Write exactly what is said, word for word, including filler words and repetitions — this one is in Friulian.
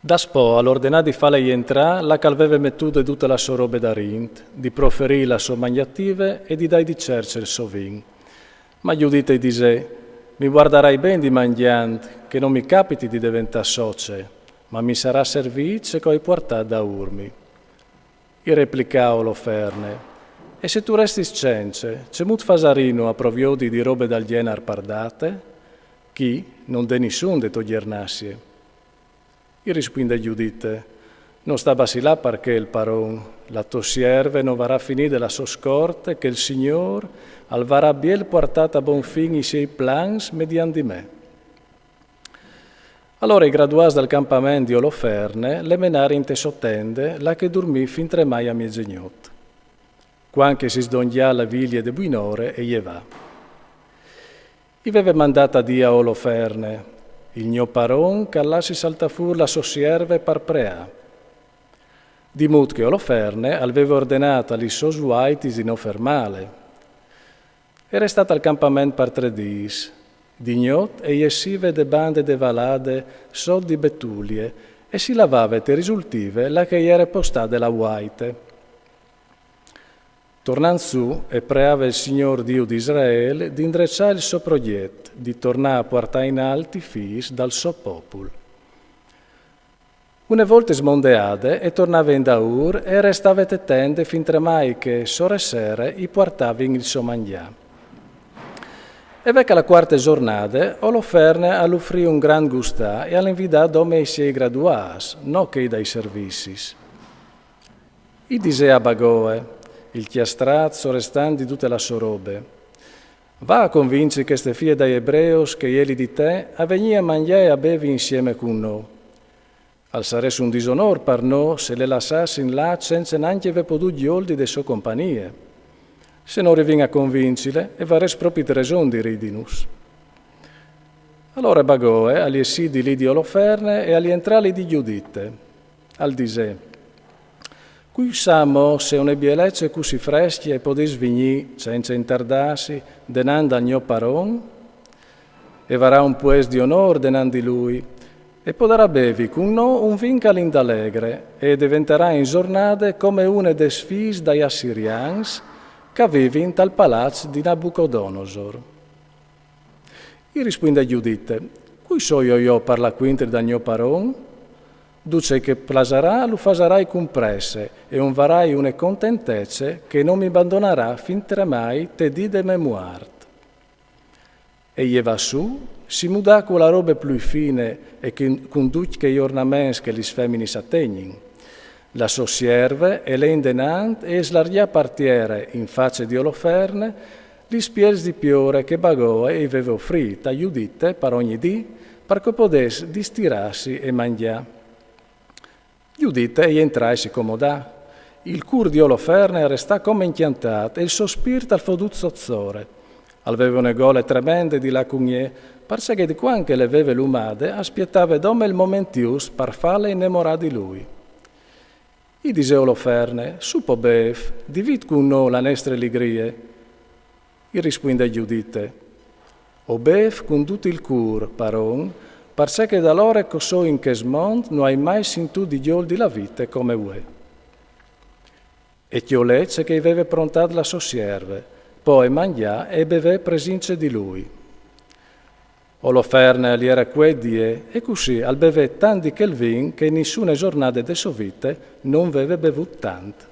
Daspò al ordenà di fale jentrà là che al veve metùde dute la sô robe darint, di proferî la sô magnative e di dâi di cerce il so vin. Ma Judite i disè: «Mi guardarai ben di mangjant, che no mi capiti di deventâ soce, ma mi sarà servît ce che o ai puartât daûr mi.» I replicà Oloferne: «E se tu restis cence, cemût fasarìno a proviodi di robe dal gjenar par dâte? Chi no 'nd è nissun de tô gjernassie.» I rispuindè Judite: «No sta basilâ par chel, paron, la tô sierve no varà finide la sô scorte, che il Signôr al varà biel puartât a bon fin i siei plans mediant di me.» Alore i graduâts dal campament di Oloferne le menarin inte sô tende, là che e durmì fintremai a miezegnot. Cuant che si sdongjà la vilie de buinore e jevà. I veve mandât a dî a Oloferne: «Il gno paron che al lassi saltâ fûr la sô sierve par preâ.» Di mût che Oloferne al veve ordenât a lis sôs vuaitis di no fermâle. E restà tal campament par trê dîs. Di gnot e jessive de bande de valade sot di Betulie e si lavave te risultive là che e jere postade la vuaite. Tornant sù e preave il Signôr Diu di Israel di indreçâ il so progjet, di tornâ a puartâ in alt i fîs dal so popul. Une volte smondeade e tornave indaûr e e restave te tende fintremai che sore sere i puartavin il so mangjâ. E ve che la cuarte zornade Oloferne al ufrì un grant gustâ e al invidà dome i siei graduâts, no chei dai servizis. I disè a Bagoe, il cjastrât sorestant di dute la sô robe: «Va a convinci cheste fie dai Ebreos che jeli di te a vignî a mangjâ e a bevi insieme cun nô. Al sarès un disonôr par nô se le lassassin là cence nancje vê podût gjoldi de sô compagnie. Se no rivìn a convincile, e varès propit reson di ridinus.» Alore Bagoe al jessì di li di Oloferne e al jentrà li di Judite. Al disè: «Cui sa mo se une bielece cussì frescje e podès vignî, cence intardâsi, denant dal gno paron? E varà un puest di onôr denant di lui, e podarà bevi cun nô un vin che al indalegre, e e deventarà in zornade come une des fiis dai assirians che a vivin tal palaç di Nabucodonosor.» I rispuindè Judite: «Cui soio jo par lâ cuintri dal gno paron? Dut ce che plasarà lu fasarai cun presse, e un varai une contentece che no mi bandonarà fintremai te dì de mê muart.» E jevà sù, si mudà cu la robe plui fine e cun ducj chei ornaments che lis feminis a tegnin. La sô sierve e lè indenant e e slargjà par tiere, in face di Oloferne, lis piels di piore che Bagoe i veve ofrît a Judite par ogni dì, par che e podès distirâsi e mangjâ. Judite e jentrà e si comodà. Il cûr di Oloferne al restà come incjantât e il so spirt al fo dut sot sore. Al veve une gole tremende di lâ cun jê, parcè che di cuant che le veve lumade al spietave dome il moment just par fâle inemorâ di lui. I disè Oloferne: «Sù po, bêf, divît cun nô la nestre ligrie.» I rispuindè Judite: «O bêf cun dut il cûr, paron, parcè che da alore che o soi in chest mont no ai mai sintût di gjoldi la vite come vuê.» E cjolè ce che i veve prontât la sô sierve, po e mangjà e e bevè presince di lui. Oloferne al jere cuet di jê, e cussì al bevè tant di chel vin che in nissune zornade de sô vite no 'nd veve bevût tant.